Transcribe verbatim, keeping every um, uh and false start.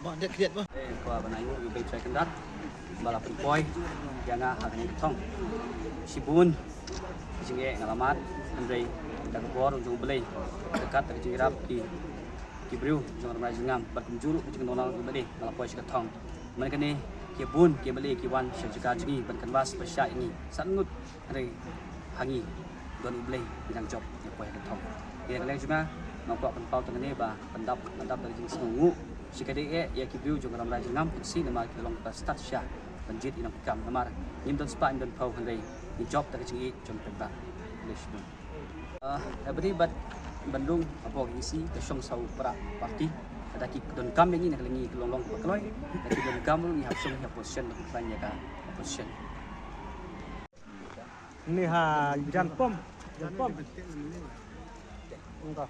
Mo, dia kriat mo. Eh, kwah ban ai nguh ïa U Blei Trai Kynrad ba la pynpoi ïa nga ha kane ka thong. Shibun ki jingeh nga la mad, hynrei da ka bor jong U Blei, da ka kat da ka jingïarap ki, ki briew jong Rambrai Jyrngam bad kumjuh ruh ki jingïarap jong U Blei, nga la poi sha ka thong. Mynta kane ki bun ki M L A ki wan sha jaka jong ngi ban kynbas ba shah ïa ngi. San ngut Hynrei ha ngi don U Blei, ngi dang jop ïa poi ha ka thong. Ïa ka leng jong nga, nga kwah pynpaw tang kane ba pyndap, pyndap da ka jingsngewnguh. Shi kaei ïa ki briew jong Rambrai Jyrngam, pynsi namar ki long ba stad sha ban jied ïa nongkam, namar ngim don spah, ngim don phew, hynrei ngi jop da ka jingïeit jong U Blei. Khublei shibun. Ah, haba dei bad ban rung hapoh ka E C, ka shong saw para party. Lada ki donkam ïa ngi na ka liang ngi ka long long kaba kloi, lada ki donkam ruh ngi hap shong, ngi hap position, ngi hap position. Ni ha jan pom, jan pom. Engko.